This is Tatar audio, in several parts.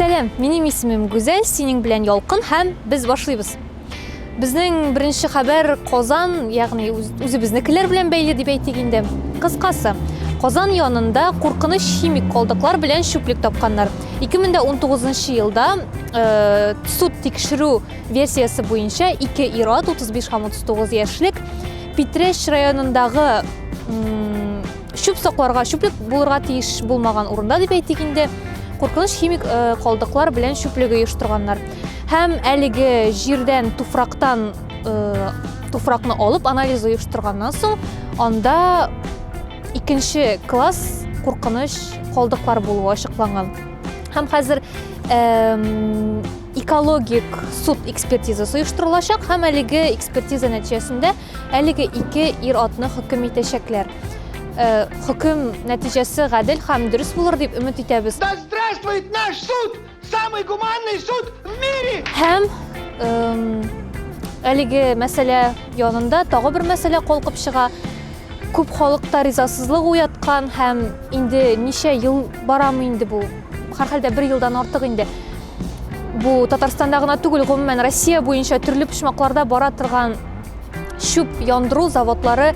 Сәлам, минем исемем Гүзәл, синең белән Ялкын һәм без башлыйбыз. Безнең беренче хәбәр Казан, ягъни үзебезнекеләр белән бәйле дип әйтик инде. Кыскасы, Казан янында куркыныч химик калдыклар белән чүплек тапканнар. 2019 елда э, суд тикшерү версиясе буенча ике ир-ат 35 һәм 39 яшьлек Питрәч районындагы чүп сакларга, чүплек булырга тиеш булмаган урында дип әйтик инде, куркыныч химик э, калдыклар белән чүплек оештырганнар. Һәм әлеге җирдән туфрактан э, туфракны алып анализ оештырганнан соң, анда икенче класс куркыныч калдыклар булуы ачыкланган. Һәм хәзер экологик суд экспертизасы оештырылачак һәм әлеге экспертиза нәтиҗәсендә әлеге ике ир-атны хөкем итәчәкләр. Э, хөкем нәтиҗәсе гадел һәм дөрес булыр дип өмет итәбез. Да здравствует наш суд! Самый гуманный суд в мире! Һәм әлеге мәсьәлә янында тагы бер мәсьәлә калкып чыга. Күп халыкта ризасызлык уяткан һәм инде ничә ел барамы инде бу? Һәрхәлдә бер елдан артык инде. Бу Татарстанда гына түгел, гомумән Россия буенча төрле почмакларда бара торган чүп яндыру заводлары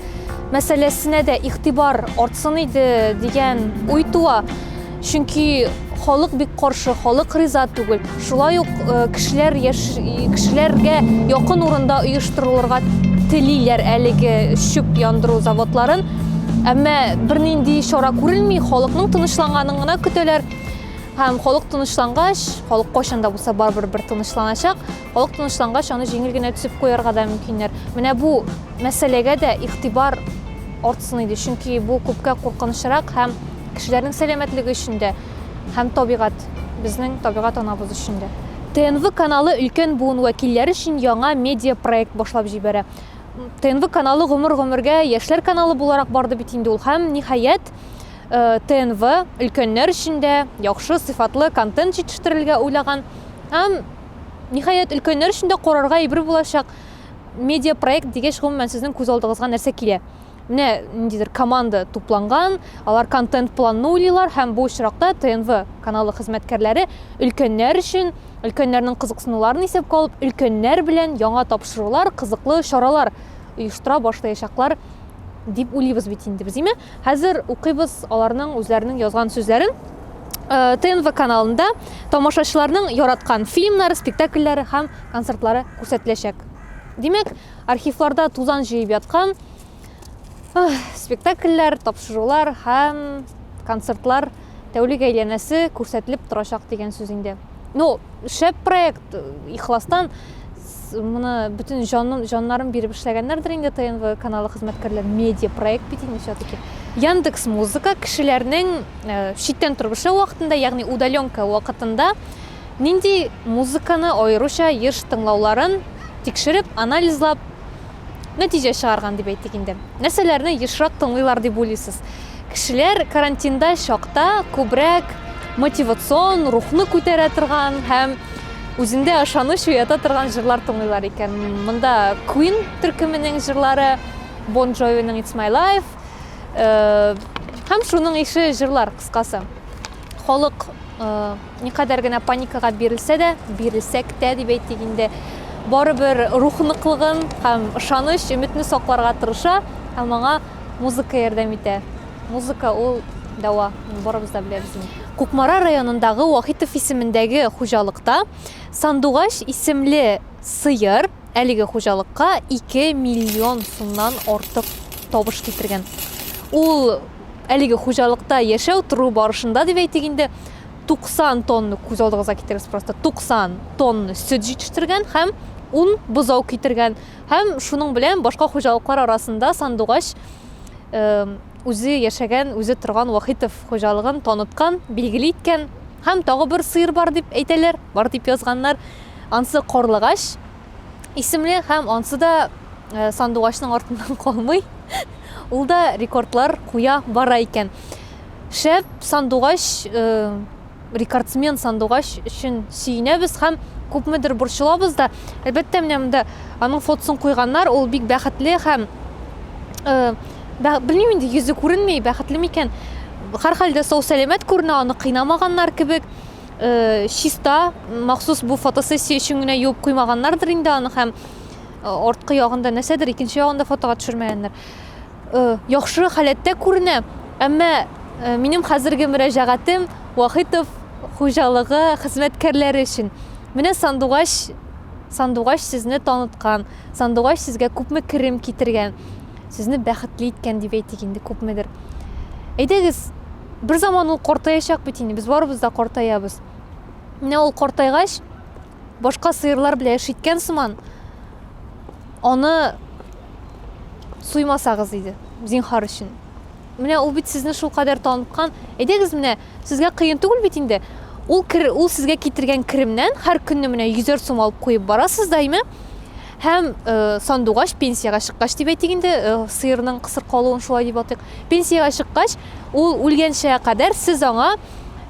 мәсьәләсенә дә игътибар артсын иде дигән уй туа. Чөнки халык бик каршы, халык риза түгел. Шулай ук э, кешеләр яш, кешеләргә якын урында оештырылырга телиләр әлеге чүп яндыру заводларын. Әмма бернинди чара күрелми, халыкның тынычланганын гына көтәләр. Һәм халык тынычлангач, халык кайчан да булса барыбер бер тынычланачак. Халык тынычлангач, аны җиңел генә төзеп куярга да мөмкиннәр. Менә бу мәсьәләгә дә игътибар артсын иде, чөнки бу күпкә куркынычрак һәм кешеләрнең сәламәтлеге өчен дә, һәм табигать, безнең табигать анабыз өчен дә. ТНВ каналы өлкән буын вәкилләре өчен яңа медиа-проект башлап җибәрә. ТНВ каналы гомер-гомергә яшьләр каналы буларак барды бит инде ул һәм, ниһаять, э, ТНВ өлкәннәр өчен дә яхшы сыйфатлы контент җитештерергә уйлаган һәм, ниһаять, өлкәннәр өчен дә карарга әйбер булачак. Медиа-проект дигәч, гомумән, сезнең күз алдыгызга нәрсә килә? Менә ниндидер команда тупланган, алар контент-планны уйлыйлар һәм бу очракта ТНВ каналы хезмәткәрләре өлкәннәр өчен, өлкәннәрнең кызыксынуларын исәпкә алып, өлкәннәр белән яңа тапшырулар, кызыклы чаралар оештыра башлаячаклар дип уйлыйбыз бит инде без, име? Хәзер укыйбыз аларның үзләренең язган сүзләрен. Э, ТНВ каналында тамашачыларның яраткан фильмнары, спектакльләре һәм концертлары күрсәтеләчәк. Димәк, архивларда тузан җыеп яткан спектакльләр, тапшырулар һәм концертлар тәүлек әйләнәсе күрсәтелеп торачак дигән сүз инде. Ну, шәп проект, ихластан моны бөтен җаным, җаннарын биреп эшләгәннәрдер инде ТНВ каналы хезмәткәрләре. Медиа проект бит инде все-таки. Яндекс Музыка кешеләрнең э, читтән торып эшләү вакытында, ягъни удаленка вакытында нинди музыканы аеруча еш тыңлауларын тикшереп, анализлап, нәтиҗә чыгарган дип әйтик инде. Нәрсәләрне ешрак тыңлыйлар дип уйлыйсыз? Кешеләр карантинда чакта күбрәк мотивацион, рухны күтәрә торган һәм үзендә ышаныч уята торган җырлар тыңлыйлар икән. Монда Queen төркеменең җырлары, Bon Jovi'ның It's My Life, э, һәм шуның ише җырлар, кыскасы. Халык э, Никадәр генә паникага бирелсә дә, бирелсәк тә дип әйтик инде, барыбер рух ныклыгын һәм ышаныч, өметне сакларга тырыша һәм аңа музыка ярдәм итә. Музыка ул дәва, барыбыз да беләбез инде. Кукмара районындагы Вахитов исемендәге хуҗалыкта Сандугач исемле сыер әлеге хуҗалыкка 2 миллион сумнан артык табыш китергән. Ул әлеге хуҗалыкта яшәү, тору барышында дип әйтик инде, 90 тонна, күз алдыгызга китерегез просто, 90 тонна сөт җитештергән һәм 10 бозау китергән. Һәм шуның белән башка хуҗалыклар арасында Сандугач э, үзе яшәгән, үзе торган Вахитов хуҗалыгын таныткан, билгеле иткән. Һәм тагы бер сыер бар дип әйтәләр, бар дип язганнар. Ансы Карлыгач исемле һәм ансы да э, Сандугачның артыннан калмый. Ул да рекордлар куя бара икән. Шәп Сандугач, э, рекордсмен Сандугач өчен сөенәбез һәм күпмедер борчылабыз да. Әлбәттә, менә монда аның фотосын куйганнар, ул бик бәхетле һәм э, белмим инде, йөзе күренми, бәхетле микән? Һәрхәлдә сау-сәламәт күренә, аны кыйнамаганнар кебек. Э, чиста, махсус бу фотосессия өчен генә юып куймаганнардыр инде аны һәм э, арткы ягында нәрсәдер, икенче ягында фотога төшермәгәннәр. Э, яхшы халәттә күренә, әмма минем хәзерге мөрәҗәгатем Вахитов хуҗалыгы хезмәткәрләре өчен. Менә сандугач, сандугач сезне таныткан, сандугач сезгә күпме керем китергән, сезне бәхетле иткән дип әйтик инде күпмедер. Әйдәгез, Бер заман ул картаячак бит инде, без барыбыз да картаябыз. Менә ул картайгач, башка сыерлар белән эш иткән сыман, аны суймасагыз иде, зинһар өчен. Менә ул бит сезне шулкадәр таныткан. Әйдәгез менә, сезгә кыен түгел бит инде. Ул кер, ул сезгә китергән керемнән һәр көнне менә йөзәр сум алып куеп барасыз да, әйме? Һәм э, сандугач пенсиягә чыккач дип әйтик инде, э, сыерның кысыр калуын шулай дип атыйк. Пенсиягә чыккач, ул үлгәнчә кадәр сез аңа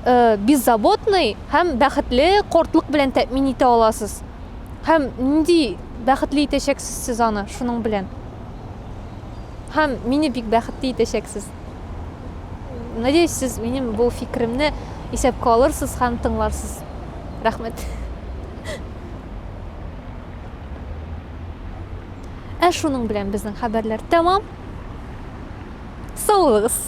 э, беззаботный һәм бәхетле кортлык белән тәэмин итә аласыз. Һәм нинди бәхетле итәчәксез сез аны шуның белән. Һәм мине бик бәхетле итәчәксез. Надеюсь, сез минем бу фикеремне исәпкә алырсыз һәм тыңларсыз. Рәхмәт. Ә шуның белән безнең хәбәрләр тәмам. Сау булыгыз!